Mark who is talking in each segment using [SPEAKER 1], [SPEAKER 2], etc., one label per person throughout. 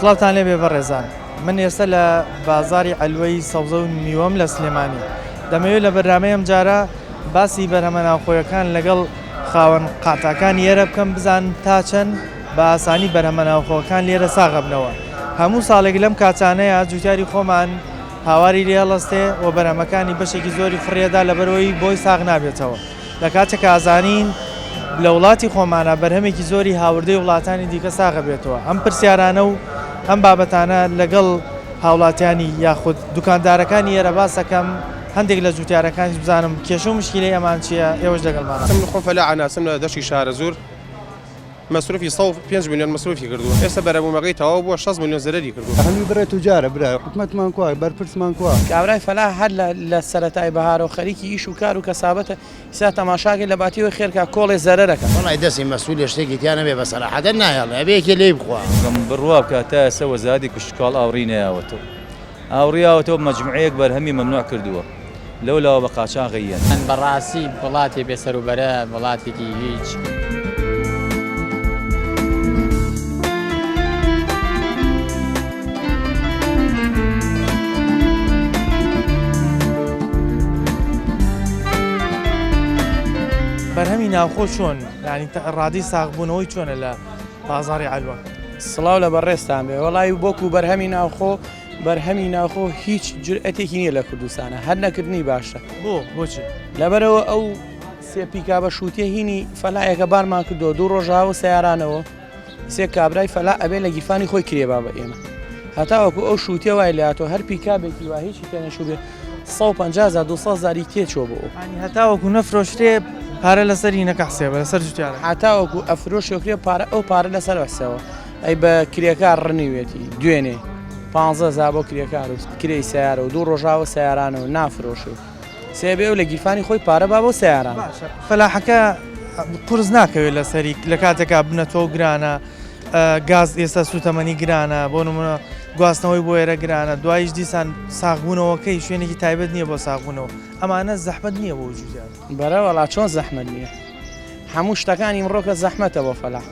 [SPEAKER 1] سڵاوتان لێبێ بەڕێزان من ئێستا لە بازاری عەلوەی سەوزە و میوەم لە سلێمانی دەمەوێت لە بەرنامەی ئەمجارە باسی بەرهەمە ناوخۆیەکان لەگەڵ خاوەن قاتاکانی ئێرە بکەم بزانم تا چەند بە ئاسانی بەرهەمە ناوخۆکان لێرە ساغەبنەوە هەموو ساڵێک لەم کاتانەیە جوتیاری خۆمان هاواری لێ هەڵەستێ و بەرهەمەکانی بەشێکی زۆری فڕێدا لەبەرەوەی بۆی ساغ نابێتەوە لە کاتێکا ئەزانین لە وڵاتی خۆمانە بەرهەمێکی زۆری هاوردەی وڵاتانی دیکە ساغە بێتەوە ئەم پرسیارانە و ئەم بابەتانە لەگەڵ هاوڵاتیانی یاخود دوکاندارەکانی ئێرە باس ئەکەم هەندێک لە جوتیارەکانیش بزانم کێشە و مشکیلەی ئەمان چییە ئێوەش لەگەڵمانە.
[SPEAKER 2] من خۆم فەلاح ئەناسم لە دەشتی شارەزوور مەسروفی 105 ملیۆن مەسروفی کردووە ئێستا بەرەبوومەکەی تەواو بووە 60 ملیۆن زەرەری کردووە.
[SPEAKER 3] هەمی بڕێ توجارە برا حکومەتمان کوا بەرپرسمان کوا.
[SPEAKER 4] کابرای فەلاح هەر لە لە سەرەتای بەهارەوە خەریکی ئیش و کار و کەسابەتە ئیستا تەماشاکەی لە باتیەوەی خێرکا کۆڵێ زەرەرەکا.
[SPEAKER 5] وەڵای دەستی مەسولێ شتێکی تیا نەبێ بە سەراحەتەن نایەڵێ ئەبێ یەکێ لێی بخوا.
[SPEAKER 6] بڕوا بکە تا ئێستا وەزارەتی کشتوکاڵ ئاوڕی نەیاوەتەوە. ئاوڕی یاوەتەوە مەجموعەیەک بەرهەمی مەمنوع کردووە لەو لاوە بە قاچاغ یەن.
[SPEAKER 7] بەڕاستی وڵاتێ بێ سەروبەرە وڵاتێکی هیچ.
[SPEAKER 1] بەرهەمی ناوخۆ چۆن یانی ڕادەی ساغبوونەوەی چۆنە لە بازاڕی عەلوە؟
[SPEAKER 4] سڵاو لە بەڕێزتان بێ وەڵی وەکو بەرهەمی ناوخۆ بەرهەمی ناوخۆ هیچ جورئەتێکی نییە لە کوردستانە هەر نەکردنی باشە
[SPEAKER 1] بۆ بۆچی؟
[SPEAKER 4] لەبەرەوە ئەو سێ پیکابە شووتیە هینی فەلایەکە بارمان کردەوە دوو ڕۆژاوە سیارانەوە سێ کابرای فەلا ئەبێ لە گیرفانی خۆی کرێ با بە ئێمە هەتاوەکو ئەو شووتیە وای لاتۆ هەر پیکابێکی وا هیچی پێ نەچوو بێ 150 هەزار 200 هەزاری تێچووە بۆ ئەو.
[SPEAKER 1] یانی هەتاوەکو نەفرۆشرێ پارە لەسەر هینەکە حسێبە لەسەر جوتیارەکە.
[SPEAKER 4] هەتاوەکو ئەفرۆشێکرێ پارە ئەو پارە لەسەر حسێبە ئەی بە کرێکار ڕنیوێتی دوێنێ پانزە هەزار بۆ کرێکار و کرێی سەیارە و دوو ڕۆژاوە سەیارانەوە نافرۆشێ و سێ بێ و لە گیرفانی خۆی پارە با بۆ سەیاران.
[SPEAKER 1] باشە فەلاحەکە قورس ناکەوێت لەسەری لە کاتێکا بنەتۆ گرانە گاز ئێستا سوتەمەنی گرانە بۆ نمونە گواستنەوەی بۆ ئێرە گرانە دوایش دیسان ساغبوونەوەکەی شوێنێکی تایبەت نییە بۆ ساغبوونەوە ئەمانە زەحمەت نییە بۆ جوتیار.
[SPEAKER 4] بەرە وەڵا چۆن زەحمەت نییە هەموو شتەکانی ئیمڕۆکە زەحمەتە بۆ فەلاح.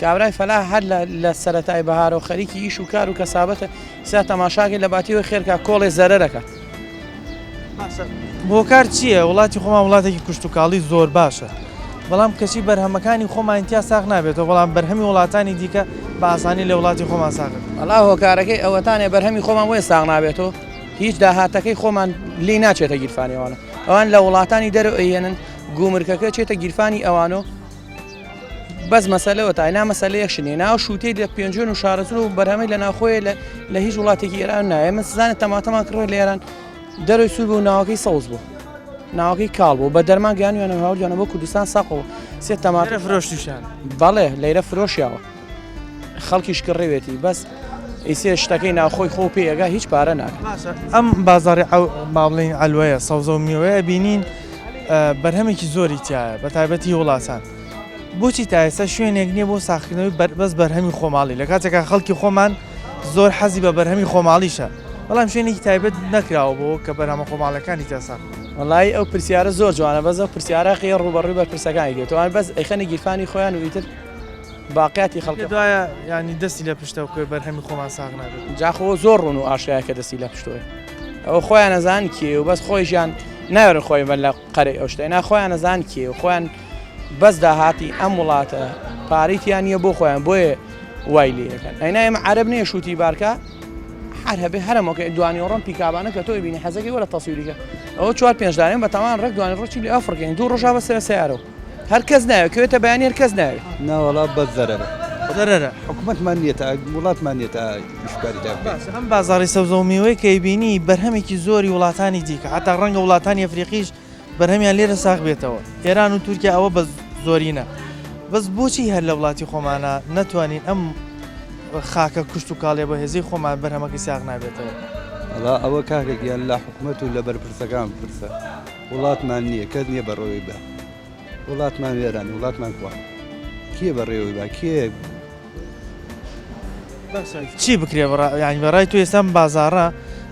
[SPEAKER 4] کابرای فەلاح هەر لە لە سەرەتای بەهارەوە خەریکی ئیش و کار و کەسابەتە ئیستا تەماشاکەی لە باتیەوەی خێرکا کۆڵێ زەرەرەکات.
[SPEAKER 1] باشە هۆکار چییە وڵاتی خۆمان وڵاتێکی کشتوکاڵی زۆر باشە بەڵام کەچی بەرهەمەکانی خۆمان تیا ساغ نابێتەوە بەڵام بەرهەمی وڵاتانی دیکە بە ئاسانی لە وڵاتی خۆمان ساغ
[SPEAKER 4] وەڵا هۆکارەکەی ئەوەتانێ بەرهەمی خۆمان بۆیە ساغ نابێتەوە هیچ داهاتەکەی خۆمان لێی ناچێتە گیرفانی ئەوانە ئەوان لە وڵاتانی دەرەوە ئەیهێنن گومرکەکە چێتە گیرفانی ئەوانۆ بەس مەسەلە وەتای نا مەسەلە یەک شت نیە ناو شووتەی لە پێنجوێن و شارەزوور و بەرهەمەی لە ناوخۆیە لە لە هیچ وڵاتێکی ئێران نایە من سزانە تەماتەمان کڕێ لە ئێران دەرەوەی سوور بوو ناوەکەی سەوز بوو ناوەکەی کاڵ بوو بە دەرمان گەیانویانە هاوردیانە بۆ کوردستان ساقەوە سێ تەماتە
[SPEAKER 1] فرۆشتیشیان
[SPEAKER 4] بەڵێ لەیرە فرۆشیاوە خەڵکیش کڕێوێتی بەس ئیسێ شتەکەی ناوخۆی خۆ پێ ئەگا هیچ پارە ناکە
[SPEAKER 1] باشە ئەم بازاڕی با بڵێین عەلوەیە سەوزە و میوەیە بینین بەرهەمێکی زۆری تایە بە تایبەتی وڵاتان بۆچی تا ئێستا شوێنێک نییە بۆ ساخکردنەوەی بەس بەرهەمی خۆماڵی لە کاتێکا خەڵکی خۆمان زۆر حەزی بە بەرهەمی خۆماڵیشە بەڵام شوێنێکی تایبەت نەکراوە بۆ کە بەرهەمە خۆماڵەکانی تیا ساخ
[SPEAKER 4] وەڵایی ئەو پرسیارە زۆر جوانە بەس ئەو پرسیارە قێ ڕووبەڕووی بەرپرسەکانی دێتەوە بەس ئەیخەنە گیرفانی خۆیان و ئیتر باقیاتی خەڵکە.
[SPEAKER 1] دوایە یانی دەستی لە پشتەوە بکەوێت بەرهەمی خۆمان ساغ نابێت.
[SPEAKER 4] جا خۆ زۆر ڕوون و ئاشکرایە کە دەستی لە پشتۆیە ئەوە خۆیان ئەزانن کێیە و بەس خۆیشیان ناوێرن خۆی بەن لە قەرەی ئەو شتە نا خۆیان ئەزانن کێیە و خۆیان بەس داهاتی ئەم وڵاتە پارەی تیا نییە بۆ خۆیان بۆیە وای لێ ئەکەن ئەینا ئێمە عەرەب نییە شووتی بارکە هەر هەبێ هەرەمەکە دوانی ڕۆم پیکابانە کە تۆی بینی حەزەکەی وەرە تەسویریکە ئەوە چوار پێنج دانێن بە تاوان ڕێک دوانی ڕۆچی لێ ئەفڕکەین دوو ڕۆژا بەسەر سەیارەوە هەر کەس ناوێت کەوێتە بەیانی هەر کەس ناوێت.
[SPEAKER 3] ناوەڵا بەس زەرەرە.
[SPEAKER 1] زەرەرە.
[SPEAKER 3] حکومەتمان نیە تا وڵاتمان نیە تا ئیشکاری تا بکەین.
[SPEAKER 1] باشە ئەم بازاڕی سەوزە و میوەی کە ئەیبینی بەرهەمێکی زۆری وڵاتانی دیکە حەتا ڕەنگە وڵاتانی ئەفریقیش بەرهەمیان لێرە ساغ بێتەوە ئێران و تورکیا ئەوە بە زۆرینە بەس بۆچی هەر لە وڵاتی خۆمانە نەتوانین ئەم خاکە کوشت و کاڵیە بە هێزەی خۆمان بەرهەمەکەی ساغ نابێتەوە؟
[SPEAKER 3] وەڵا ئەوە کاکە گیان لە حکومەت و لە بەرپرسەکان بپرسە. وڵاتمان نییە کەس نییە بەڕێوەی با وڵاتمان وێران وڵاتمان کوا کێ بەڕێوەی با کێ؟
[SPEAKER 1] چی بکرێ یانی بەڕای تۆ ئێستا ئەم بازاڕە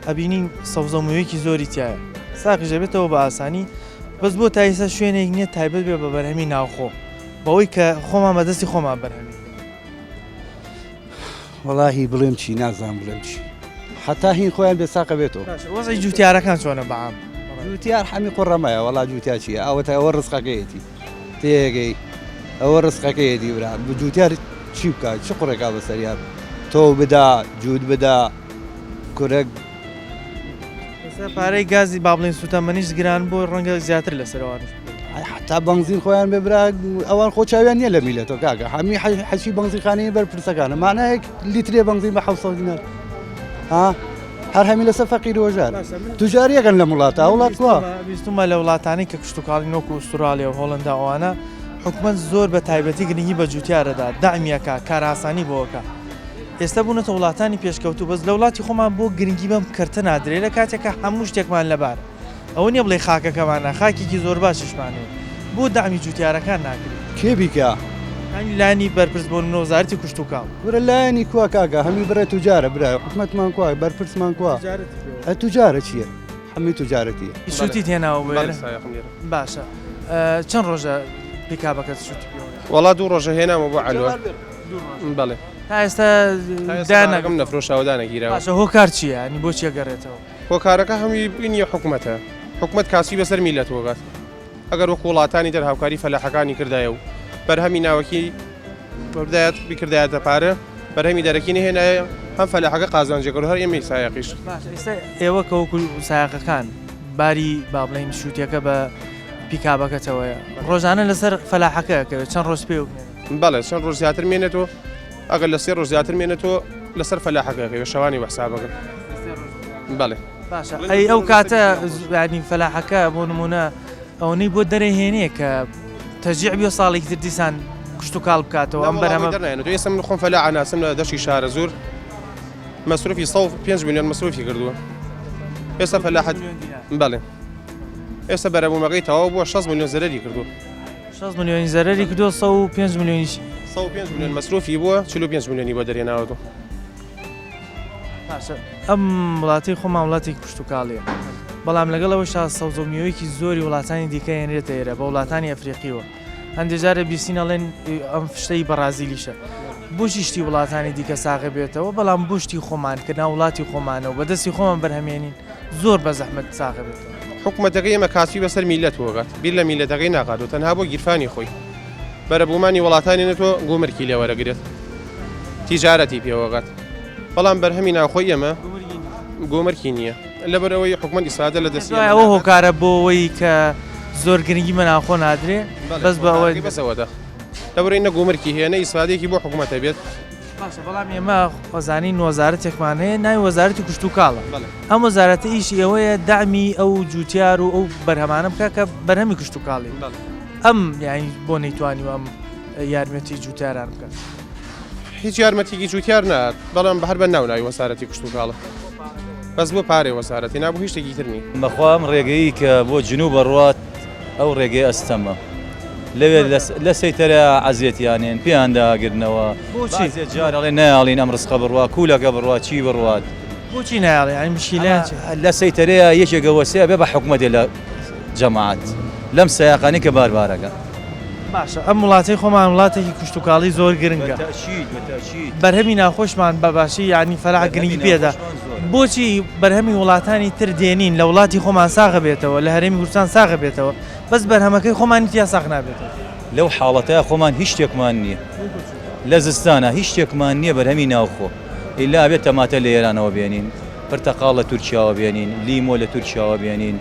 [SPEAKER 1] ئەبینین سەوزە و میوەیەکی زۆری تایە ساقیش دەبێتەوە بە ئاسانی بەس بۆ تا ئێستا شوێنێک نییە تایبەت بێ بە بەرهەمی ناوخۆ بەوەی کە خۆمان بەدەستی خۆمان بەرهەمی
[SPEAKER 3] وەڵاهی بڵێم چی نازانم بڵێم چی حتا هین خۆیان بێ ساقە بێتەوە
[SPEAKER 1] وەزعی جوتیارەکان چۆنە بەعام
[SPEAKER 3] جوتیار حەمی قڕەمایە وەڵا جوتیا چییە ئەوە تا ئەوە ڕزقەکەیەتی تێگەی ئەوە ڕزقەکەیەتی برا جوتیار چی بکات چ قڕێکا بەسەریان تۆ بدا جووت بدا کورەک
[SPEAKER 1] ئێستا پارەی گازی با بڵێین سوتەمەنیش گران بۆ ڕەنگە زیاتر لەسەرەوانش
[SPEAKER 3] حتا بەنزین خۆیان بێ برا ئەوان خۆ چاویان نییە لە میلەتەوە کاکە هەمی حەچی بەنزینخانەی بەرپرسەکانە مانایەک لیترێ بەنزین بە 700 دینار ها هەر هەمی لەسەر فەقیر وەژار توجاریەکەن لە وڵاتە وڵات کوا
[SPEAKER 1] بیستمە لە وڵاتانی کە کشتتوکاڵی نۆک و ئوسترالیا و هۆڵندا ئەوانە حکومت زۆر بە تایبەتی گرنگی بە جوتیارەدا دامیەکە کارئاسانی بۆکە ئێستا بوونەتە وڵاتانی پێشکەوتوو بەس لە وڵاتی خۆمان بۆ گرنگی بەم کەرتە نادرێ لە کاتێکا هەموو شتێکمان لەبارە ئەوە نیە بڵێی خاکەکەمانە خاکێکی زۆر باشیشمان هەیە بۆ دەعمی جوتیارەکان ناکرێ؟
[SPEAKER 3] کێ بیکا؟
[SPEAKER 1] یانی لایەنی بەرپرس بۆ نمونە وەزارەتی کشتوکاڵ.
[SPEAKER 3] کورە لایەنی کوا کاکە هەمی بڕێ توجارە برا حکومەتمان کوا بەرپرسمان کوا ئە توجارە چیە هەمی توجارەتیە.
[SPEAKER 1] شوتیت هێناوە بۆ ئێرە؟ باشە چەند ڕۆژە پیکابەکەت شوتی پێوەیە؟
[SPEAKER 2] وەڵا دوو ڕۆژە هێنامە بۆ عەلوە. بەڵێ
[SPEAKER 1] تا ئێستا دانەکەم
[SPEAKER 2] نەفرۆشاوە دانەگیراوە.
[SPEAKER 1] باشە هۆکار چییە؟ ینی بۆچی ئەگەڕێتەوە؟
[SPEAKER 2] هۆکارەکە هەمووی بینی حکومەتە حکومەت کاسی بەسەر میلەتەوە گات ئەگەر وەکو وڵاتانی تر هاوکاری فەلاحەکانی کردایە و بەرهەمی ناوەکی بردایەت بکردایەتە پارە بەرهەمی دەرەکی نهێنایە هەم فەلاحەکە قازانجێک و هەر ئێمەی سایەقیش.
[SPEAKER 1] باشە ئێستا ئێوە کە وەکو سایەقەکان باری با بڵێین شووتیەکە بە پیکابەکەتەوەیە ڕۆژانە لەسەر فەلاحەکە ئەکەوێت چەند ڕۆژ پێ
[SPEAKER 2] بەڵێ چەند ڕۆژ زیاتر مێنێتەوە ئەگەر لە سێ ڕۆژ زیاتر مێنێتەوە لەسەر فەلاحەکە ئەکەوێت شەوانی بە حسابەکەن بەڵێ
[SPEAKER 1] باشە ئەی ئەو کاتە ینی فەلاحەکە بۆ نمونە ئەوەی بۆ دەرەهێنێ کە تەجیع بێ ساڵێکی تر دیسان کشت و کاڵ بکاتەوە ئەم بەرهەمە
[SPEAKER 2] دەرنایەنێتەوە ئێستا من خۆم فەلاح ئەناسم لە دەشتی شارەزوور مەسروفی 105 میلیۆن مەسروفی کردووە ئێستا فەلاحەت بەڵێ ئێستا بەرەبوومەکەی تەواو بووە 6 میلیۆن زەرەری کردووە.
[SPEAKER 1] 6 میلیۆنی زەرەری کردووە 105 میلیۆنیش
[SPEAKER 2] 105 میلیۆن مەسروفی بووە 45 میلیۆنی بۆ دەرهێناوەتەوە.
[SPEAKER 1] باشە ئەم وڵاتی خۆمان وڵاتێکی کشتوکاڵیە بەڵام لەگەڵ ئەوەشا سەوزە و میوەیەکی زۆری وڵاتانی دیکە هێنرێتە ئێرە بە وڵاتانی ئەفریقیوە هەندێک جارە بیستین ئەڵێن ئەم شتەی بەڕازیلیشە بۆچی شتی وڵاتانی دیکە ساغە بێتەوە بەڵام بۆ شتی خۆمان کە ناو وڵاتی خۆمانەوە بەدەستی خۆمان بەرهەمێنین زۆر بە زەحمەت ساغە بێتەوە.
[SPEAKER 2] حکومەتەکەی ئێمە کاسبی بەسەر میللەتەوە کات بیر لە میللەتەکەی ناکاتەوە تەنها بۆ گیرفانی خۆی بەرەبوومانی وڵاتانی نەتۆ گومرکی لێ وەرەگرێت تیجارەتی پێوەکات بەڵام بەرهەمی ناوخۆی ئێمە گومرکی نییە لەبەر ئەوەی حکومەت ئیسفادە لە دەستی
[SPEAKER 1] ئەوە هۆکارە بۆ ئەوەی کە زۆر گرنگی بە ناوخۆ نادرێ بەس بە ئەوەی
[SPEAKER 2] بەسەوەدە لەبەرەی نە گومرکی هەیە نە ئیسفادەیەکی بۆ حکومەتە بێت.
[SPEAKER 1] باشە بەڵام ئێمە ئەزانین وەزارەتێکمان هەیە ناوی وەزارەتی کشتوکاڵە ئەم وەزارەتە ئیشی ئەوەیە دەعمی ئەو جوتیار و ئەو بەرهەمانە بکە کە بەرهەمی کشتوکاڵی ئەم یانی بۆ نەیتوانیوە ئەم یارمەتی جوتیاران بکات.
[SPEAKER 2] هیچ یارمەتیکی جوتیار نات بەڵام بە هەر بە ناو ناوی وەزارەتی کشتوکاڵە بەس بۆ پارەی وەزارەتی نا بۆ هیچ شتێکی تر نی.
[SPEAKER 6] بەخوا ئەم ڕێگەیی کە بۆ جنوب ئەڕوات ئەو ڕێگەی ئەستەمە لەوێ لە سەیتەرە عەزێتیانێن پێیان داگرنەوە
[SPEAKER 1] بۆچی
[SPEAKER 6] بازێ جار ئەڵێ نایاڵین ئەم ڕزقە بڕوا کوولەکە بڕوا چی بڕوات
[SPEAKER 1] بۆچی نایاڵێ یانی مشکیلەیان چیە؟
[SPEAKER 6] لە سەیتەرەیە یەکێکە وەسێ ئەبێ بە حکومەتێ لە جەماعەت لەم سەیاقانەی کە باربارەکە.
[SPEAKER 1] باشە ئەم وڵاتەی خۆمان وڵاتێکی کشتوکاڵی زۆر گرنگە بەرهەمی ناوخۆشمان بە باشی یعنی فەلاح گرنگی پێدا بۆچی بەرهەمی وڵاتانی تر دێنین لە وڵاتی خۆمان ساغە بێتەوە لە هەرێمی کوردستان ساغە بێتەوە بەس بەرهەمەکەی خۆمانی تیا ساغ نابێتەوە.
[SPEAKER 6] لەو حاڵەتەیا خۆمان هیچ شتێکمان نییە لە زستانا هیچ شتێکمان نییە بەرهەمی ناوخۆ ئیلا ئەبێت تەماتە لە ئێرانەوە بێنین پرتەقاڵ لە تورکیاوە بێنین لیمۆ لە تورکیاوە بێنین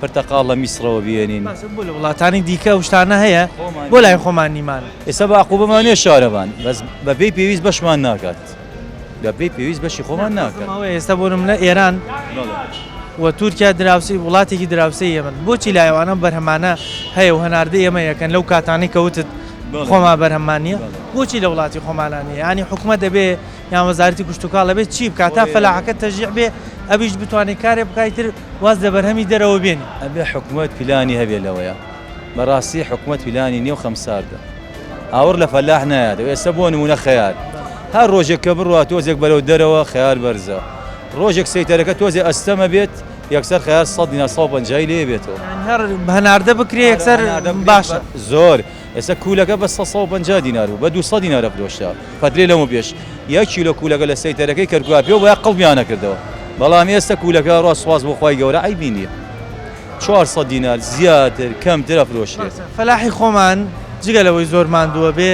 [SPEAKER 6] پرتەقاڵ لە میسڕەوە بێنین.
[SPEAKER 1] باشە بۆ لە وڵاتانی دیکە ئەو شتانە هەیە بۆ لای خۆمان نیمانە؟
[SPEAKER 6] ئێستا بە عقوبەمان نیە شارەبان بەس بە پێی پێویست بەشمان ناکات بە پێی پێویست بەشی خۆمان ناکات.
[SPEAKER 1] ئەوەیە ئێستا بۆ نمونە ئێران و تورکیا دراوسێ وڵاتێکی دراوسێی ئێمەن بۆچی لای ئەوانە بەرهەمانە هەیە و هەناردەی ئێمە یەکەن لەو کاتانەی کە وتت خۆمان بەرهەممان نییە بۆچی لە وڵاتی خۆمانان نییە یانی حکومەت دەبێ یان وەزارەتی کشتوکاڵ ئەبێ چی بکات تا فەلاحەکە تەشجیع بێ ئەویش بتوانێت کارێ بکات ئیتر واز لە بەرهەمی دەرەوە بێنی.
[SPEAKER 6] ئەبێ حکومەت پلانی هەبێ لەوەیا. بەڕاستی حکومەت پلانی نیە و خەمساردە. ئاوڕ لە فەلاح نایاتەوە. ئێستا بۆ نمونە خەیار. هەر ڕۆژێک کە بڕوا تۆزێک بەرەو دەرەوە خەیار بەرزە. ڕۆژێک سەیتەرەکە تۆزێ ئەستەمە بێت یەکسەر خەیار 100 دینار 150 لێ بێتەوە.
[SPEAKER 1] یانی هەر هەناردە بکرێ یەکسەر باشە.
[SPEAKER 6] زۆر ئێستا کوولەکە بە 150 دینار بوو بە 200 دینار ئەفرۆشرا فەترەی لەمە پێش یەک کیلۆ کوولەکە لە سەیتەرەکەی کەرکووکا پێ بوایە قڵپیان ئەکردەوە بەڵام ئێستا کوولەکە ڕوا سوپاس بۆ خوای گەورە عەیبی نییە 400 دینار زیاتر کەمتر ئەفرۆشرێت.
[SPEAKER 1] فەلاحی خۆمان جگە لەوەی زۆر ماندووە بێ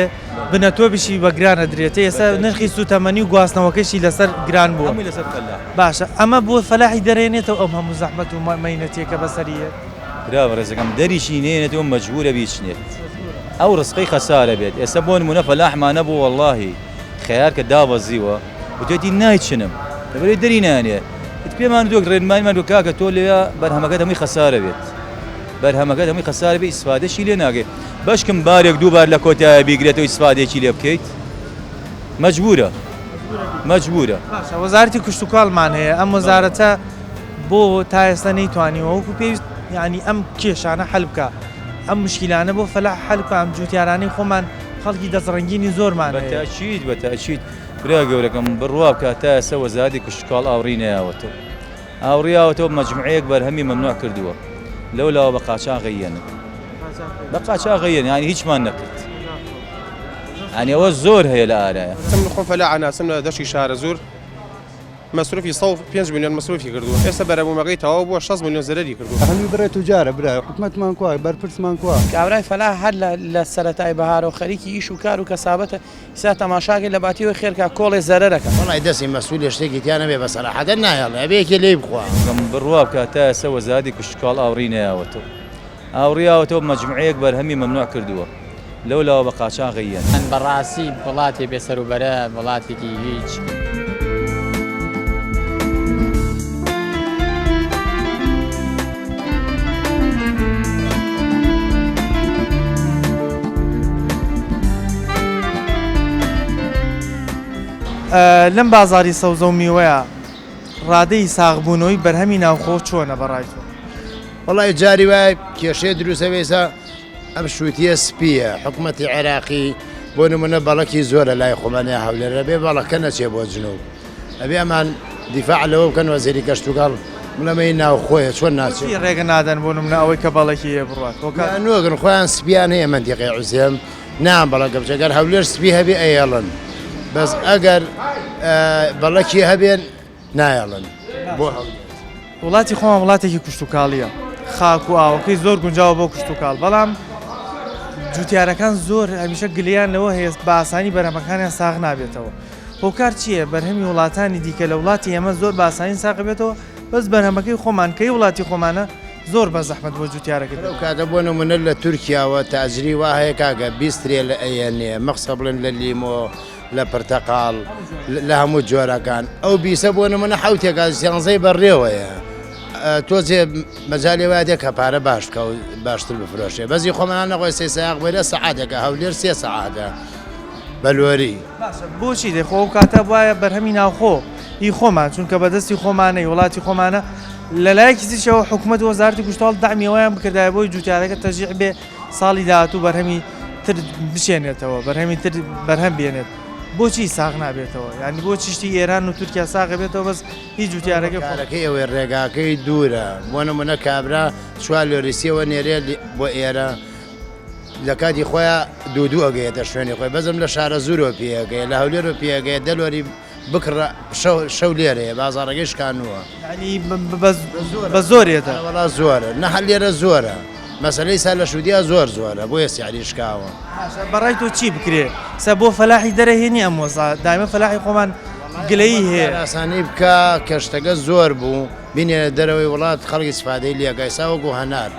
[SPEAKER 1] بنەتۆبیشی بە گران ئەدرێتێ ئێستا نرخی سووتەمەنی و گواستنەوەکەشی لەسەر گران بووە.
[SPEAKER 6] هەمووی لەسەر فەلاح.
[SPEAKER 1] باشە ئەمە بۆ فەلاحی دەرێنێتەوە ئەم هەموو زەحمەت و مەینەتیە کە بەسەری یەت؟
[SPEAKER 6] برا بەڕێزەکەم دەریشی نێنێتەوە مەجبورە بیچنێت ئەو ڕسقەی خەسارە بێت ئێستا بۆ نمونە فەلاحمان نەبوو وەڵاهی خەیار کە دابەزیوە وتێتی نایچنم لەبەرەی دەری نانێ پێمان دۆک ڕێنمایمان دۆ کاکە تۆ لەوێ بەرهەمەکەت هەمووی خەسارە بێت بەرهەمەکەت هەمووی خەسارە بێ ئیسفادەشی لێ ناگەی بەشکم بارێک دووبار لە کۆتایە بیگرێتەوە ئیسفادێکی لێ بکەیت مەجبورە مەجبورە.
[SPEAKER 1] باشە وەزارەتی کشتوکاڵمان هەیە ئەم وەزارەتە بۆ تا ئێستا نەیتوانیوە وەکو پێویست یعنی ئەم کێشانە حەل بکا ئەم مشکیلانە بۆ فەلاح حەل بکا ئەم جوتیارانەی خۆمان خەڵکی دەستڕەنگینی زۆرمان هەیە.
[SPEAKER 6] بەتەئکید بەتەئکید برا گەورەکەم بڕوا بکە تا ئێستا وەزارەتی کشتوکاڵ ئاوڕی نەیاوەتەوە ئاوڕی یاوەتەوە مەجموعەیەک بەرهەمی مەمنوع کردووە لەولاوە بە قاچاغ ئەیەنن بە قاچاغ ئەیەن یانی هیچمان نەکرد یانی ئەوە زۆر هەیە لە ئارایە.
[SPEAKER 2] من خۆم فەلاح ئەناسم لە دەشتی شارەزوور مەسروفی 105 ملیۆن مەسروفی کردووە ئێستا بەرەبوومەکەی تەواو بووە 60 ملیۆن زەرەری کردووە.
[SPEAKER 3] هەمی بڕێ توجارە برا حکومەتمان کوا بەرپرسمان کوا.
[SPEAKER 4] کابرای فەلاح هەر لە سەرەتای بەهارەوە خەریکی ئیش و کار و کەسابەتە ئیستا تەماشاکەی لە باتی ئەوەی خێرکا کۆڵێ زەرەرەکا.
[SPEAKER 5] وەڵای دەستی مەسولێ شتێکی تیا نەبێ بە سەراحەتەن ناهێڵێ ئەبێ یەکێ لێی بخوا.
[SPEAKER 6] بڕوا بکە تا ئێستا وەزارەتی کشتوکاڵ ئاوڕی نەیاوەتەوە ئاوڕی یاوەتەوە مەجموعەیەک بەرهەمی مەمنوع کردووە لەولاوە بە قاچاغ ئەیەن.
[SPEAKER 7] بەڕاستی وڵاتێ بێ سەروبەرە وڵاتێکی هیچ.
[SPEAKER 1] لەم بازاری سەوزە و میوەیە ڕادەی ساغبوونەوەی بەرهەمی ناوخۆ چۆنە بەڕای تۆ؟
[SPEAKER 5] وەڵی جاری وایە کێشەیە دروستە بێسا ئەم شووتیە سپیە حکوومەتی عێراقی بۆ نمونە بەڵکی زۆرە لای خۆمانیا هەولێرە بێ بەڵەکە نەچێ بۆ جنوب ئەبێ ئەمان دیفاع لەوە بکەن وەزیری کەشتوکاڵ بڵێمەی ناوخۆیە چۆن ناچێت
[SPEAKER 1] بۆچی ڕێگە نادەن بۆ نمونە ئەوەی کە بەڵێکی هەیە بڕوات هۆکار
[SPEAKER 5] نۆگرن خۆیان سپیان هەیە مەنتیقەی عوزێم نان بەڵەکە بچێت گەر هەولێر سپی هەبێ ئەیەڵن بەس ئەگەر بەڵەکی هەبێن نایەڵن بۆ هەولێر.
[SPEAKER 1] وڵاتی خۆمان وڵاتێکی کشتوکاڵییە، خاک و ئاوەکەی زۆر گونجاوە بۆ کشتوکاڵ، بەڵام جوتیارەکان زۆر هەمیشە گلەیان لەوە هەیە بە ئاسانی بەرهەمەکانیان ساغ نابێتەوە. هۆکار چییە بەرهەمی وڵاتانی دیکە لە وڵاتی ئێمە زۆر بە ئاسانی ساغ بێتەوە بەس بەرهەمەکەی خۆمان کەی وڵاتی خۆمانە زۆر بە زەحمەت بۆ جوتیارەکە
[SPEAKER 5] لەو کاتە بۆ نمونە لە تورکیاوە تاجری وا هەیە کاکە 20 ترێ لە ئەیەنێ مەخسە بڵێن لە لیمۆ لە پرتەقاڵ لە هەموو جۆرەکان ئەو بیسە بۆ نمونە حوتێکا سیانزەی بەڕێوەیە تۆزێ مەجالێ وایە دێ کە پارە باش بکە و باشتر بفرۆشێ بەزی خۆمان نەخۆی سێ سایەق بۆیە سەعاتێکە هەولێر سێ سەعاتە بە لۆری.
[SPEAKER 1] باشە بۆچی دەی خۆ ئەو کاتە بوایە بەرهەمی ناوخۆ ی خۆمان چونکە بەدەستی خۆمانەی وڵاتی خۆمانە لەلایەکی تریشەوە حکومەت وەزارەتی کشتوکاڵ دەعمی ئەوەیان بکردایە بۆی جوتیارەکە تەشجیع بێ ساڵی داهاتوو بەرهەمی تر بچێنێتەوە بەرهەمی تر بەرهەم بێنێت بۆچی ساغ نابێتەوە یعنی بۆ چشتی ئێران و تورکیا ساغ بێتەوە بەس هیچ جوتیارەکە
[SPEAKER 5] کارەکەی ئەوەی ڕێگاکەی دوورە بۆ نمونە کابرا چوار لۆریسیەوە نێرێ بۆ ئێرە لە کاتی خۆیان دوو دوو ئەگەیەتە شوێنی خۆی بەزم لە شارە زورۆ پێگەیە لە هەولێرۆ پێگەیە دەلۆری بکڕە شەو شەو لێرەیە بازاڕەکەی شکانووە.
[SPEAKER 1] یانی بە زۆر ێتە.
[SPEAKER 5] وەڵا زۆرە نە هەر لێرە زۆرە مەسەلەی سا لە شودیا زۆر زۆرە بۆیە سعری شکاوە.
[SPEAKER 1] باشە بەڕای تۆ چی بکرێ سا بۆ فەلاحی دەرەهێنی ئەم وەزعە دایمە فەلاحی خۆمان گلەیی هەیە.
[SPEAKER 5] ئاسانی بکە کە شتەکە زۆر بوو بینێنە دەرەوەی وڵات خەڵک ئیسفادەی لێکا ئیسا وەکو هەنار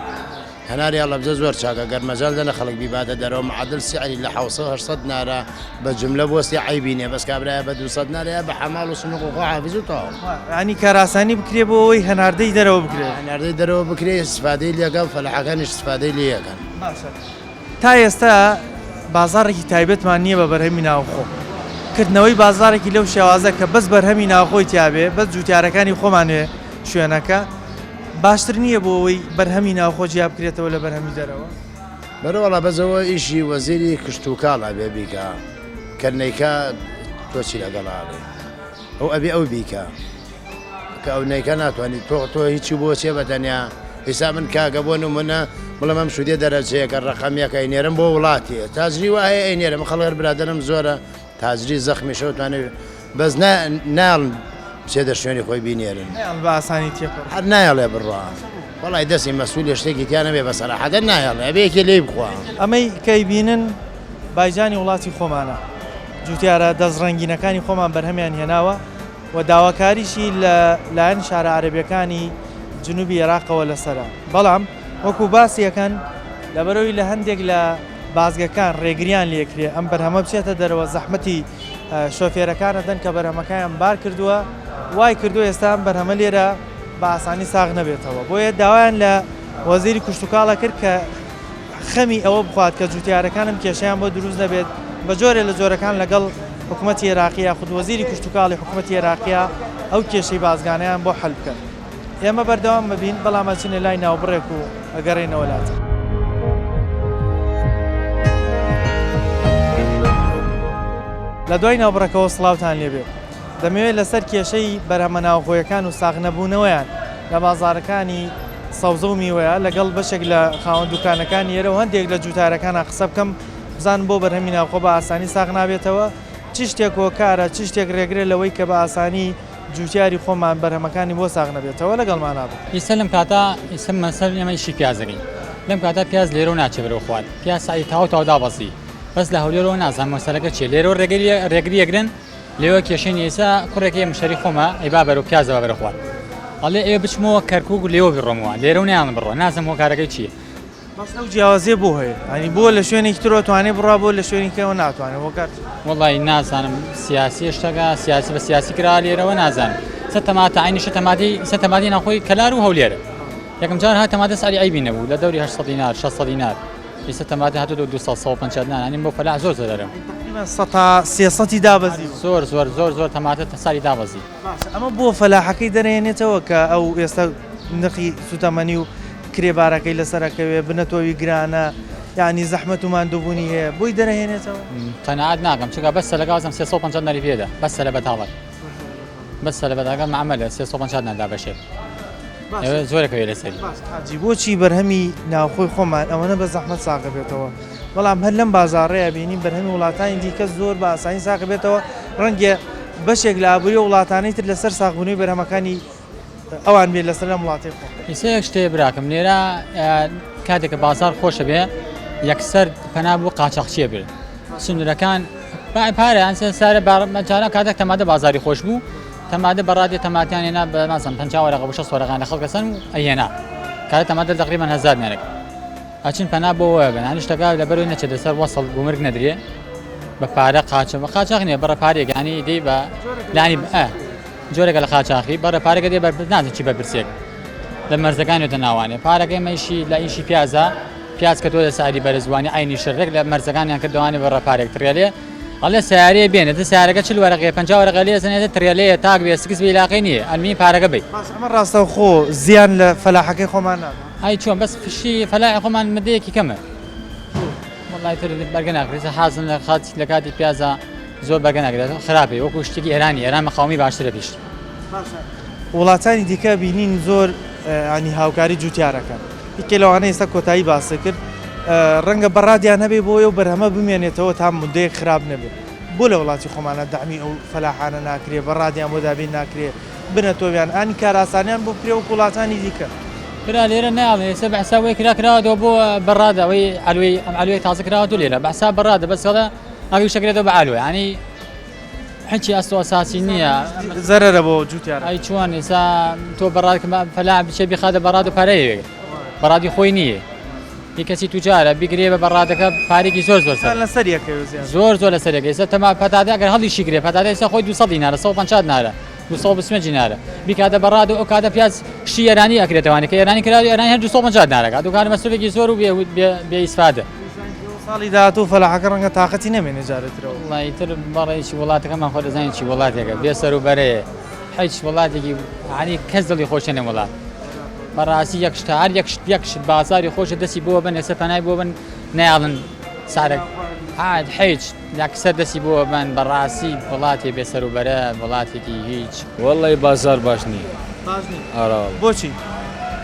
[SPEAKER 5] هەناری هەڵەبجە زۆر چاکە گەر مەجال دەنە خەڵک بیباتە دەرەوە معادل سعری لە حەوسەد هەشتسەد نارە بە جملە بۆستی عەیبی نیە بەس کابرایە بە دووسەد نارە یا بە حەماڵ و سنوق و خوا حافیز و تەواو.
[SPEAKER 1] یانی کارئاسانی بکرێ بۆ ئەوەی هەناردەی دەرەوە بکرێ.
[SPEAKER 5] هەناردەی دەرەوە بکرێ ئیستفادەی لێکا و فەلاحەکانیش ئیستفادەی لێ ئەکەن.
[SPEAKER 1] باشە تا ئێستا بازاڕێکی تایبەتمان نییە بە بەرهەمی ناوخۆ. کردنەوەی بازاڕێکی لەو شێوازە کە بەس بەرهەمی ناوخۆی تیابێ بەس جووتیارەکانی خۆمان بێ شوێنەکە باشتر نییە بۆ ئەوەی بەرهەمی ناوخۆ جیا بکرێتەوە لە بەرهەمی دەرەوە؟
[SPEAKER 5] بەرە وەڵا بەس ئەوە ئیشی وەزیری کشتوکاڵ ئەبێ بیکا کە نەیکا تۆ چی لەگەڵ ئاڵێ ئەو ئەبێ ئەو بیکە کە ئەو نیکە ناتوانانی تۆ تۆ هیچی بۆ چێ بە تەنیا ئیسا من کاکە بۆ نمونە بڵێم ئەم شودێ دەرەجەیەکە ڕقەمیەکە ئەینێرم بۆ وڵاتێ تاجری وایە ئەینێرم خەڵێر برادەرم زۆرە تاجری زەخمیشەوە توانێت بەس ناڵن بچێتە شوێنی خۆی بینێرن
[SPEAKER 1] نایەڵن بە ئاسانی تێپەڕ.
[SPEAKER 5] هەر نایەڵێ بڕوا وەڵای دەستی مەسوولێ شتێکی تیا نەبێ بە سەراحەتەن نایەڵێ ئەبێ یەکێ لێی بخوا.
[SPEAKER 1] ئەمەی کە ئەیبینن بایجانی وڵاتی خۆمانە، جوتیارە دەست ڕەنگینەکانی خۆمان بەرهەمیان هێناوە و داواکاریشی لە لایەن شارە عەرەبیەکانی جنوبی ئێراقەوە لەسەرە، بەڵام وەکو باسی ئەکەن لەبەرئەوەی لە هەندێک لە بازگەکان ڕێگریان لێکرێ ئەم بەرهەمە بچێتە دەرەوە زەحمەتی شۆفێرەکان ئەدەن کە بەرهەمەکەیان بار کردووە وای کردووە ئێستا ئەم بەرهەمە لێرە بە ئاسانی ساغ نەبێتەوە بۆیە داوایان لە وەزیری کشتتوکاڵە کرد کە خەمی ئەوە بخوات کە جوتیارەکانم کێشیان بۆ دروست نەبێت بە جۆرێ لە جۆرەکان لەگەڵ حکوومەتی عێراقی یاخود وەزیری کشتتوکاڵی حکوومەتی عێراقیە ئەو کێشەی بازگانیان بۆ حل بکەن. ئێمە بەردەوام ئەبین، بەڵام ئەچینە لای ناوبڕێک و ئەگەڕێینەوە لاتان. لە دوای ناوبڕەکەوە سڵاوتان لێبێ. دەمەوێت لەسەر کێشەی بەرهەمە ناوخۆیەکان و ساغنەبوونەوەیان لە بازاڕەکانی سەوزە و میوەیە لەگەڵ بەشێک لە خاوەن دوکانەکانی ئێرە و هەندێک لە جوتارەکانە قسە بکەم بزانم بۆ بەرهەمی ناوخۆ بە ئاسانی ساغ نابێتەوە چ شتێک هۆکارە چ شتێک ڕێگرە لەوەی کە بە ئاسانی جوتیاری خۆمان بەرهەمەکانی بۆ ساغ نەبێتەوە لەگەڵمانا بن.
[SPEAKER 7] ئیستا لەم کاتە ئیستا مەسەل ئێمە ئیشی پیاز دەکەین لەم کاتە پیاز لێرەوە ناچێ بەرەو خوار پیاز سعری تاو تاو دابەزی بەس لە هەولێرەوە نازانم مەسەلەکە چیە لێرەوە ڕێگری ڕێگری ئەگرن لێوە کێشەی نیە ئیستا کوڕێکی مشتەری خۆمە ئەیبا بەرەو پیاز دەبا بەرەو خوار ئەڵێ ئێ بچمەوە کەرکوک لێوە بڕۆمەوە لێرەوە نایەڵن بڕۆ نازانم هۆکارەکەی چیە.
[SPEAKER 1] بەس ئەو جیاوازیە بۆ هەیە یانی بۆ لە شوێنێکی ترەوە توانێ بڕوا بۆ لە شوێنی کەەوە ناتوانێت هۆکار چیە؟
[SPEAKER 7] وەڵی نازانم سیاسی شتەکە سیاسی بە سیاسی کرا لێرەوە نازانم سە تەماتە عینی شە تەماتی سە تەماتی ناخۆی کەلار و هەولێرە یەکەم جار هات تەماتە سعری عیبی نەبوو لە دەوری 800 دینار 600 دینار ئێستا تەماتە هاتوو 200 150 دینار یانی بۆ فەلاح زۆر زەرەرم
[SPEAKER 1] تقریبا سەتا سێسەتی دابەزیوە
[SPEAKER 7] زۆر زۆر زۆر زۆر تەماتە سعری دابەزی
[SPEAKER 1] باشە ئەمە بۆ فەلاحەکەی دەرێنێتەوە کە ئەو ئێستا نرخی سوتەمەنی و کرێ بارەکەی لەسەر ئەکەوێ بنەتۆوی گرانە یانی زەحمەت و ماندووبوونی هەیە بۆی دەرەهێنێتەوە؟
[SPEAKER 7] قەناعەت ناکەم چونکە بەس سەلەکە وازم 350 دیناری پێدا بەس سەلە بەتاڵەک بەس سەلە بەتاڵەکە معاملە 350 دینار دابەشێت زۆرەکەوێ لەسەری.
[SPEAKER 1] حاجی بۆچی بەرهەمی ناوخۆی خۆمان ئەوەنە بە زەحمەت ساغ بێتەوە بەڵام هەر لەم بازاڕەیە بینیم بەرهەمی وڵاتانی دیکە زۆر بە ئاسانی ساغ بێتەوە ڕەنگە بەشێک لە ئابووری وڵاتانی تر لەسەر ساغبوونەوەی بەرهەمەکانی ئەوان بێت لەسەر لەم وڵاتەی خۆ.
[SPEAKER 7] ئیسە یەک شتێ براکەم لێرە کاتێک کە بازار خۆشە بێ یەکسەر پەنا بۆ قاچاخچیە بێت سنوورەکان پارە ئەنسە سارە جاران کاتێک تەمادە بازاری خۆش بوو تەمادە بەڕادێ تەماتیان هێنا بە نازم 50 وەرەقە بۆ 60 وەرەقان لە خەڵکەسەن و ئەیهێنا کاتە تەمادە تقریبا 1000 دینارێک ئەچن پەنا بۆ وە بن هەنی شتەکە لەبەرەوەی نەچێتە سەر وەسڵ گومرگ نەدرێ بە پارە قاچە بە قاچاخ نییە بەڕە پارێک ینی دی بە لانی ئە جۆرێکە لە قاچاخی بەڕە پارەکە دێ بەر نازم چی بەرپرسێک لە مەرزەکانێتە ناوانێ پارەکەی مەشی لە ئیشی پیازە پیاز کە تۆ لە ساری بەرزوانی عینی شەرێک لە مەرزەکانیان کردوانێ بەڕە پارێک ترێلێ ئەڵێ سیارەیە بێنێت سیارەکە چل وەرەقەیە 50 وەرەقە لێ زنێتە ترێلەیە تاک بێ سکس بیلاقی نییە ئەلمی پارەکە بی
[SPEAKER 1] باش ئەمە ڕاستەوخۆ زیان لە فەلاحەکەی خۆمان نادا
[SPEAKER 7] ئەی چۆن بەس فشی فەلاحی خۆمان مدەیەکی کەمە وەڵای تر بەرگە ناکرێت حازم لە خات لە کاتی پیازە زۆر بەرگە ناکرێت خراپی وەکو شتێکی ئێرانی ئێران مەقاومی باشترە پیش
[SPEAKER 1] وڵاتانی دیکە بینین زۆر ینی هاوکاری جوتیارەکەن یەکێ لەوانە ئێستا کۆتایی باسی کرد ڕەنگە بەڕادیان هەبێ بۆ ئەو بەرهەمە بمێنێتەوە تا مدەیەک خراپ نەبێت بۆ لە وڵاتی خۆمانە دەعمی ئەو فەلاحانە ناکرێ بەڕادیان بۆ دابین ناکرێ بنەتۆویان ئانی کارئاسانیان بۆ بکرێ وەک وڵاتانی دیکە.
[SPEAKER 7] برا لێرە نایەڵێ ئێستا بە حساب وەی کرا کراوەتەوە بۆ بەڕادە ئەوەی عەلوەی ئەم عەلوەی تازە کراوەتەوە لێرە بە حساب بەڕادە بەس ئەڵێ ئەوی شەکرێتەوە بە عەلوە یانی هیچی ئەستۆ ئەساسی نییە
[SPEAKER 1] زەرەرە بۆ جوتیارە.
[SPEAKER 7] ئەی چۆن ئێستا تۆ بەڕاد فەلاح بچێ بیخاتە بەڕاد و پارەیەوێ بەڕادی خۆی نییە هی کەسی توجارە بیگرێ بە بەڕادەکە پارێکی زۆر زۆر سەر
[SPEAKER 1] لەسەر یەکەوێ زیاتر.
[SPEAKER 7] زۆر زۆر لەسەر یەکە ئێستا تەما پەتاتە ئەگەر هەڵیشی گرێ پەتاتە ئێستا خۆی 200 دینارە 150 دینارە 225 دینارە بیکاتە بەڕاد و ئەو کاتە پیاز شتی ئێرانی ئەکرێتەوانی کە ئێرانی کرا ئێرانی هەر 250 دینارەکە دوکان مەسرفێکی زۆر و بێ بێ بێ ئیسفادە.
[SPEAKER 1] ساڵی داهاتوو فەلاحەکە ڕەنگە تاقەتی نەمێنێ جارێ ترەوە.
[SPEAKER 7] وەڵای تر بەڕێ چی وڵاتەکەمان خۆ دەزانین چی وڵاتێکە بێ سەر و بەرەیە هیچ وڵاتێکی یانی کەس دڵی خۆشە لەم وڵات. بەڕاستی یەک شتە هەر یەک شت یەک شت بازاری خۆشە دەستی بۆ بن ئێستا پەنای بۆ بن نایاڵن سارەک. عاد حیچ یەکسەر دەستی بۆ بەن بەڕاستی وڵاتێ بێ سەروبەرە وڵاتێکی هیچ.
[SPEAKER 8] واللەی بازار باش نیە.
[SPEAKER 1] باش نیە
[SPEAKER 8] ئارە واللە.
[SPEAKER 1] بۆچی؟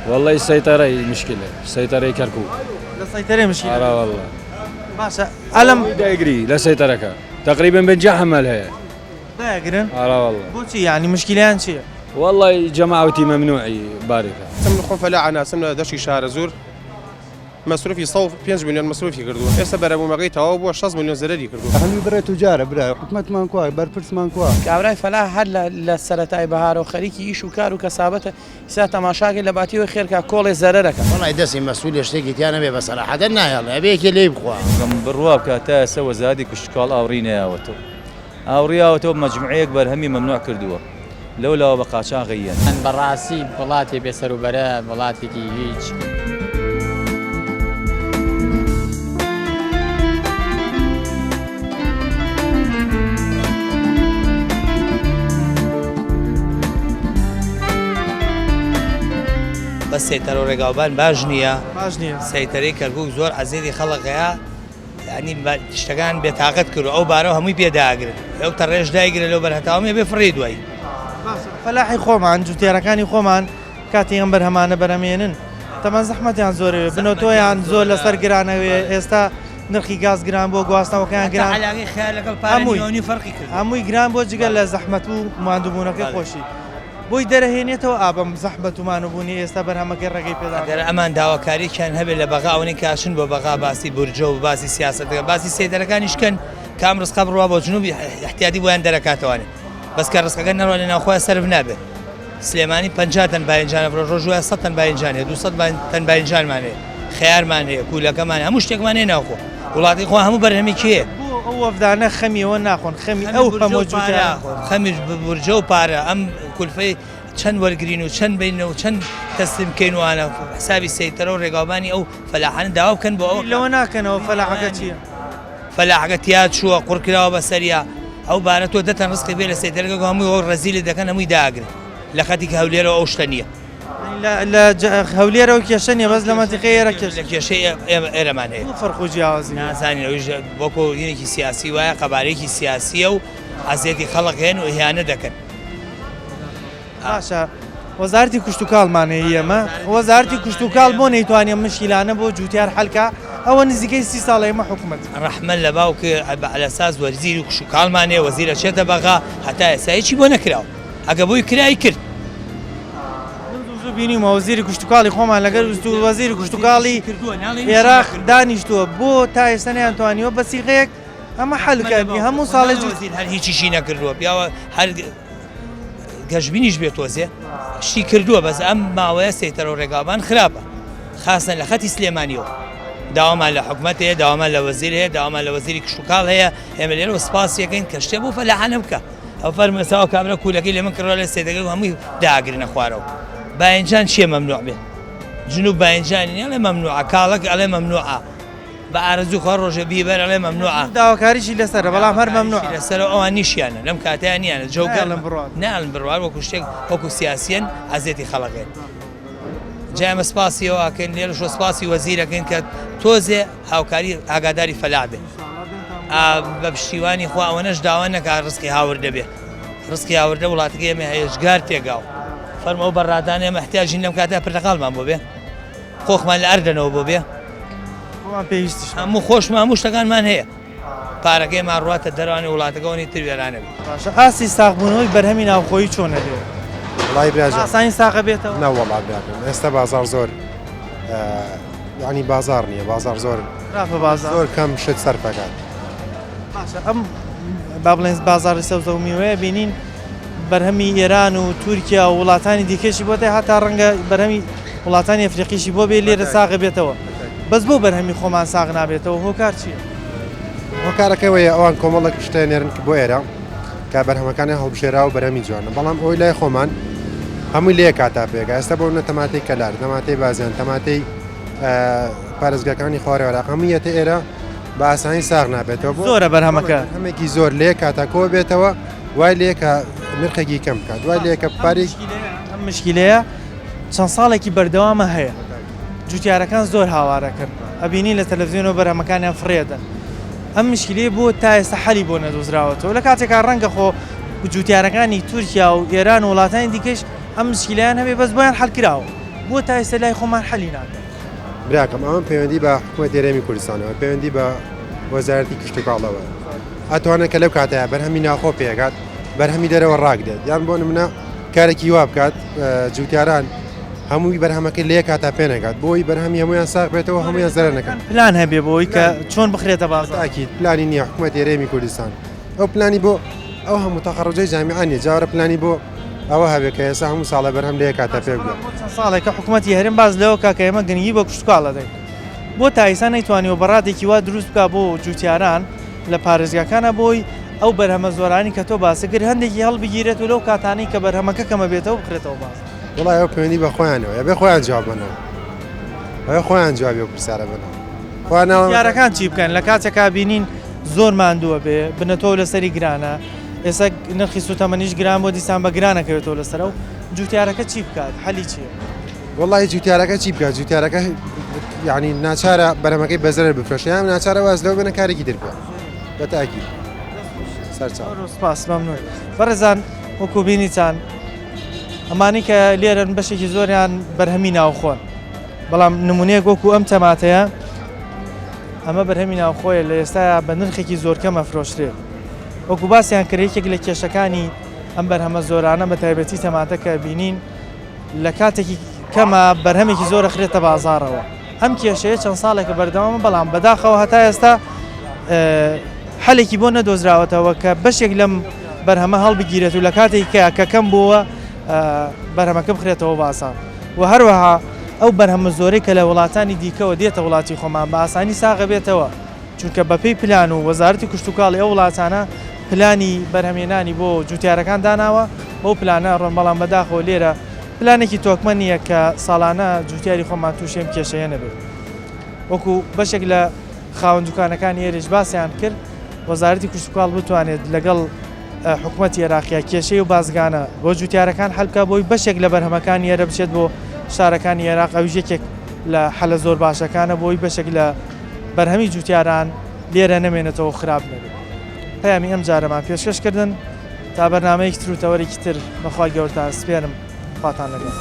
[SPEAKER 8] واللەی سەیتەرەی مشکلە سەیتەرەی کەرکوک.
[SPEAKER 1] لە سەیتەرەی مشکلە.
[SPEAKER 8] ئارە واللە.
[SPEAKER 1] باشە ئەلەم.
[SPEAKER 8] دایگری لە سەیتەرەکە تەقریبا بنجا حەمەل هەیە.
[SPEAKER 1] دایگرن؟
[SPEAKER 8] ئارە واللە.
[SPEAKER 1] بۆچی یانی مشکلەیان چیە؟
[SPEAKER 8] واللەی جەماعەتی مەمنوعی بارێکە.
[SPEAKER 2] من خۆم فەلاح ئەناسم لە دەشتی شارەزوور. مەسروفی 105 ملیۆن مەسروفی کردووە ئێستا بەرەبوومەکەی تەواو بووە 60 ملیۆن زەرەری کردووە.
[SPEAKER 3] هەمی بڕێ توجارە برا حکومەتمان کوا بەرپرسمان کوا.
[SPEAKER 4] کابرای فەلاح هەر لە لە سەرەتای بەهارەوە خەریکی ئیش و کار و کەسابەتە ئیستا تەماشاکەی لە باتی ئەوەی خێر کا کۆڵێ زەرەرەکا.
[SPEAKER 5] وەڵای دەستی مەسولێ شتێکی تیا نەبێ بە سەراحەتەن نایەڵێ ئەبێ یەکێ لێی بخوا.
[SPEAKER 6] بڕوا بکە تا ئێستا وەزارەتی کشتوکاڵ ئاوڕی نەیاوەتەوە ئاوڕی یاوەتەوە مەجموعەیەک بەرهەمی مەمنوع کردووە لەو لاوە بە قاچاغ یەن.
[SPEAKER 7] من بەڕاستی وڵاتێ بێ سەروبەرە وڵاتێکی هیچ.
[SPEAKER 9] بەس سەیتەرە و ڕێگاوبان باش نییە
[SPEAKER 1] باش نییە
[SPEAKER 9] سەیتەرەی کەرکوک زۆر عەزێتی خەڵک هەیە یانی شتەکان بێتاقەت کرد ئەو بارە هەمووی پێداگرن ئەو تەڕێش دایگرە لەو بەر هەتاوم بێ فڕی دوایی.
[SPEAKER 1] فەلاحی خۆمان جوتیارەکانی خۆمان کاتی ئەم بەرهەمانە بەرەمێنن تەمان زەحمەتیان زۆرەوێ بنەتۆیان زۆر لەسەر گرانەوێ ئێستا نرخی گاز گران بۆ گواستنەوەکان گران هەمووی گران بۆ جگە لە زەحمەت و ماندووبوونەکەی خۆشی. بۆی دەرەهێنێتەوە ئا بەم زەحمەت و مانوبوونی ئێستا بەرهەمەکەی ڕێگەی پێدا
[SPEAKER 9] ئەگەر ئەمان داواکاریەکیان هەبێت لە بەغا ئەوەنەی کە ئەچن بۆ بەغا باسی بورجە و باسی سیاسەتەکە باسی سەیدەرەکانیش کەن کام ڕزقە بڕوا بۆ جنوبی احتیادی بۆیان دەرەکاتەوانێ بەس کە ڕزقەکە نەڕوا لە ناوخۆیان سەرف نابێت سلێمانی 50 تەن باینجانە بڕۆ ڕۆژ وایە 100 تەن باینجان هەیە 200 تەن باینجانمان هەیە خەیارمان هەیە کوولەکەمان هەموو شتێکمان هەیە ناوخۆ وڵاتی خۆ هەموو بەرهەمێکی هەیە
[SPEAKER 1] بۆ ئەو وەفدانە خەمی ئەوە ناخۆن خەمی ئەو هەموو جووتیارە
[SPEAKER 9] خەمی بورجە و پارە ئەم کولفەی چەند وەرگین و چەند بینە و چەند تەسلیم بکەین وانە حسابی سەیتەرە و ڕێگاوبانی ئەو فەلاحانە داوا بکەن بۆ ئەوە
[SPEAKER 1] لەوە ناکەنەوە فەلاحەکە چییە؟
[SPEAKER 9] فەلاحەکە تیا چووە قڕکراوە بەسەریا ئەو بارە تۆ دەتەن ڕزقی بێ لە سەیتەرەکە هەمووی ئەو ڕەزیلی دەکەن هەمووی داگرن لە خەتی کە هەولێرەوە ئەو شتە نییە.
[SPEAKER 1] لە هەولێرەوە کێشە نیە بەس لە مەنتیقەی ئێرە کێشە
[SPEAKER 9] لە کێشەی ئێرەمان هەیە
[SPEAKER 1] فەرق و جیاوازی
[SPEAKER 9] نازانین ئەویش وەکۆ دینێکی سیاسی وایە قەبارەیەکی سیاسیە و عەزێتی خەڵک هێن و ئیهانە دەکەن.
[SPEAKER 1] باشە وەزارتی کشتتوکاڵمان هەیە ئێمە وەزارتی کشتتوکاڵ بۆ نەیتوانێ مشکیلانە بۆ جوتیار حەلکا ئەوە نزیکەی سی ساڵە ئێمە حکومەت.
[SPEAKER 9] ڕەحمە لە باوک بە عەلەساس وەزیری کشتوکاڵمان هەیە وەزیر ئەچێتە بەغا هەتا ئێستا هیچی بۆ نەکراوە. ئەگە بۆی کرای کرد.
[SPEAKER 1] من زوو زوو بینیومە وەزیری کشتوکاڵی خۆمان لەگەر وەزیری کشتوکاڵی عێراق دانیشتووە بۆ تا ئێستا نەیانتوانیوە بە سیغەیەک ئەمە حەل کەن هەموو ساڵێ
[SPEAKER 9] وەزیر هەر هیچیشی نەکردووە پیاوە هەر گەشبینیش بێت تۆزێ شتی کردووە بەس ئەم ماوەیە سەیتەرە و ڕێگاوبان خراپە خاستن لە خەتی سلێمانیەوە داوامان لە حکومەت هەیە داوامان لە وەزیر هەیە داوامان لە وەزیری کشتوکاڵ هەیە ئێمە لێرەوە سپاسیەکەین کە شتێ بۆ فەلاحانە بکە ئەو فەرمووی ئێستا ئەو کابرا کوولەکەی لە من کڕا لە سێدەکە و هەمووی داگرنە خوارەوە. باینجان چییە مەمنوع بێ؟ جنوب باینجانی نیە ئەڵێ مەمنوعە، کاڵەک ئەڵێ مەمنوعە، بە ئارەزوو خوا ڕۆژێ بیبەر ئەڵێ مەمنوعە.
[SPEAKER 1] داواکاریشی لەسەرە بەڵام هەر مەمنوعە.
[SPEAKER 9] داواکاریشی لەسەرە و ئەوان نیشیانە لەم کاتەیا نییانە جەو گەرمە.
[SPEAKER 1] نایەڵن بڕوات.
[SPEAKER 9] نایەڵن بڕوات وەکوو شتێک وەکوو سیاسییەن ئەزیەتی خەڵک ئەیەن. جا ئێمە سپاسی ئەوە ئەکەین لێرەشەوە سپاسی وەزیر ئەکەین کە تۆزێ هاوکاری ئاگاداری فەلاح بێ. بە پشتیوانی خوا ئەوەنەش داوا نەکا ڕزقی هاوردە بێ ڕزقی هاوردە وڵاتەکەی ئێمە هێجگار تێگاو فەرموو ئەو بەڕادانە ئێمە احتیاجین لەم کاتە پرتەقاڵمان بۆ بێ خۆخمان لە ئەردەنەوە بۆ بێ
[SPEAKER 1] خۆمان پێویستیش
[SPEAKER 9] هەموو خۆشمان هەموو شتەکانمان هەیە پارەکەیمان ڕواتە دەرانی وڵاتەکەەوەنی تر وێرانە بێ
[SPEAKER 1] باشە ئاستی ساغبوونەوەی بەرهەمی ناوخۆیی چۆنە لێرە؟
[SPEAKER 10] وەڵای براجان
[SPEAKER 1] ئاسانی ساغە بێتەوە؟
[SPEAKER 10] نەوەڵا براکەم ئێستا بازاڕ زۆر یانی بازاڕ نییە بازاڕ زۆر
[SPEAKER 1] خراپە بازاڕ
[SPEAKER 10] زۆر کەم شت سەرف ئەکات.
[SPEAKER 1] باشە ئەم با بڵێن بازاڕی سەوزە و میوەیە بینین بەرهەمی ئێران و تورکیا و وڵاتانی دیکەشی بۆ تێ هەتا ڕەنگە بەرهەمی وڵاتانی ئەفریقیشی بۆ بێ لێرە ساغ بێتەوە بەس بۆ بەرهەمی خۆمان ساغ نابێتەوە هۆکار چییە؟
[SPEAKER 10] هۆکارەکەی وەیە ئەوان کۆمەڵێک شتە نێرن بۆ ئێرە کە بەرهەمەکانیان هەڵبژێراوە و بەرهەمی جوانە بەڵام ئەوەی لای خۆمان هەمووی لە یەک کاتا پێکا ئێستا بۆ منە تەماتەی کەلار تەماتەی بازیان تەماتەی پارێزگاکانی خوارەوە عێراق هەموو یەتە ئێرە بە ئاسانی ساغ نابێتەوە بۆ
[SPEAKER 1] زۆرە بەرهەمەکە
[SPEAKER 10] هەمێکی زۆر لە یەک کاتا کۆ بێتەوە وای لێکە نرخێکی کەم بکات وای لێکە پارێک
[SPEAKER 1] ئەم مشکیلەیە چەند ساڵێکی بەردەوامە هەیە جوتیارەکان زۆر هاوارەکەن ئەبینی لە تەلەڤزیۆنەوە بەرهەمەکانیان فڕێدەن. ئەم مشکلەیە بۆ تا ئێستا حەلی بۆ نەدۆزراوەتەوە لە کاتێکا ڕەنگە خۆ جوتیارەکانی تورکیا و ئێران و وڵاتانی دیکەش ئەم مشکلەیان هەبێ بەس بۆیان حەل کراوە بۆ تا ئێستا لای خۆمان حەلی ناکەن؟
[SPEAKER 10] براکەم ئەمە پەیوەندی بە حکومەتی هەرێمی کوردستانەوە پەیوەندی بە وەزارەتی کشتوکاڵەوە ئەتوانێت کە لەو کاتەیە بەرهەمی ناخۆ پێگات بەرهەمی دەرەوە ڕاگرێت یان بۆ نمونە کارێکی وا بکات جوتیاران هەمووی بەرهەمەکەی لە یەک کاتا پێ نەگات بۆی بەرهەمی هەمویان ساغ بێتەوە هەمویان زەرەر نەکەن.
[SPEAKER 1] پلان هەبێ بۆی کە چۆن بخرێتە بازاڕ.
[SPEAKER 10] تاکید پلانی نییە حکومەتی هەرێمی کوردستان ئەو پلانی بۆ ئەو هەموو تەخەڕوجەی جامیعە نییە جاوەرە پلانی بۆ ئەوە هەبێ کە ئێستا هەموو ساڵە بەرهەم لە یەک کاتا پێ بگات.
[SPEAKER 1] چەند ساڵێکە حکومەتی هەرێم باس لەوە کا کە ئێمە گرنگی بە کشتوکاڵ ئەدەین بۆ تا ئیستا نەیتوانیوە بەڕادێکی وا دروست بکا بۆ جوتیاران لە پارێزگاکانا بۆی ئەو بەرهەمە زۆرانی کە تۆ باست کرد هەندێکی هەڵبگیرێت و لەو کاتانەی کە بەرهەمەکە کەمە بێتەوە بخرێتەوە بازاڕ.
[SPEAKER 10] وەڵای ئەو پەیوەندی بە خۆیانەوە ئەبێ خۆیان جواب بەنەوە ئەوێ خۆیان جوابی ئەو پرسیارە بەنەوە خۆیان ناڵێن
[SPEAKER 1] جوتیارەکان چی بکەن لە کاتێکا بینین زۆر ماندووە بێ بنەتۆو لەسەری گرانە ئێستا نرخی سوتەمەنیش گران بۆ دیسان بە گرانە کەوێتەوە لەسەر ئەو جوتیارەکە چی بکات حەلی چییە؟
[SPEAKER 10] وەڵی جوتیارەکە چی بکات جوتیارەکە یعنی ناچارە بەرەمەکەی بەزەرەر بفرۆشێ یان ناچارە واز لەو بێنە کارێکی تر بکات بە تاکی سەرچاو.
[SPEAKER 1] زۆر سپاس مەمنون بەڕێزان وەکو بینیتان ئەمانەی کە لێرەن بەشێکی زۆریان بەرهەمی ناوخۆن بەڵام نمونەیەک وەکو ئەم تەماتەیە ئەمە بەرهەمی ناوخۆیە لە ئێستا بە نرخێکی زۆر کەم ئەفرۆشرێت وەکو باسیان کرد یەکێک لە کێشەکانی ئەم بەرهەمە زۆرانە بە تایبەتی تەماتە کە بینین لە کاتێکی کەمە بەرهەمێکی زۆر ئەخرێتە بازاڕەوە ئەم کێشەیە چەند ساڵێکە بەردەوامە بەڵام بەداخەوە هەتا ئێستا حەلێکی بۆ نەدۆزراوەتەوە کە بەشێک لەم بەرهەمە هەڵبگیرێت و لە کاتێک کە کەم بووە بەرهەمەکە بخرێتەوە بازاڕ و هەروەها ئەو بەرهەمە زۆرەی کە لە وڵاتانی دیکەوە دێتە وڵاتی خۆمان بە ئاسانی ساغە بێتەوە چونکە بەپێی پلان و وەزارەتی کشتوکاڵی ئەو وڵاتانە پلانی بەرهەمهێنانی بۆ جوتیارەکان داناوە بەو پلانە ئەڕۆن بەڵام بەداخەوە لێرە پلانێکی تۆکمە نییە کە ساڵانە جوتیاری خۆمان تووشی ئەم کێشەیە نەبێت وەکو بەشێک لە خاوەن دوکانەکانی ئێرەش باسیان کرد وەزارەتی کشتوکاڵ بتوانێت لەگەڵ حکومەتی عێراقیا کێشەی و بازگانە بۆ جوتیارەکان حەل بکات بۆی بەشێک لە بەرهەمەکانی ئێرە بچێت بۆ شارەکانی عێراق ئەویش یەکێک لە حەلە زۆر باشەکانە بۆی بەشێک لە بەرهەمی جوتیاران لێرە نەمێنێتەوە و خراپ نەبێت. پەیامی ئەم جارەمان پێشکەش کردن تا بەرنامەیەکی تر و تەوەرێکی تر بەخوای گەورەتان سپێرم خواتان لەگەڵ.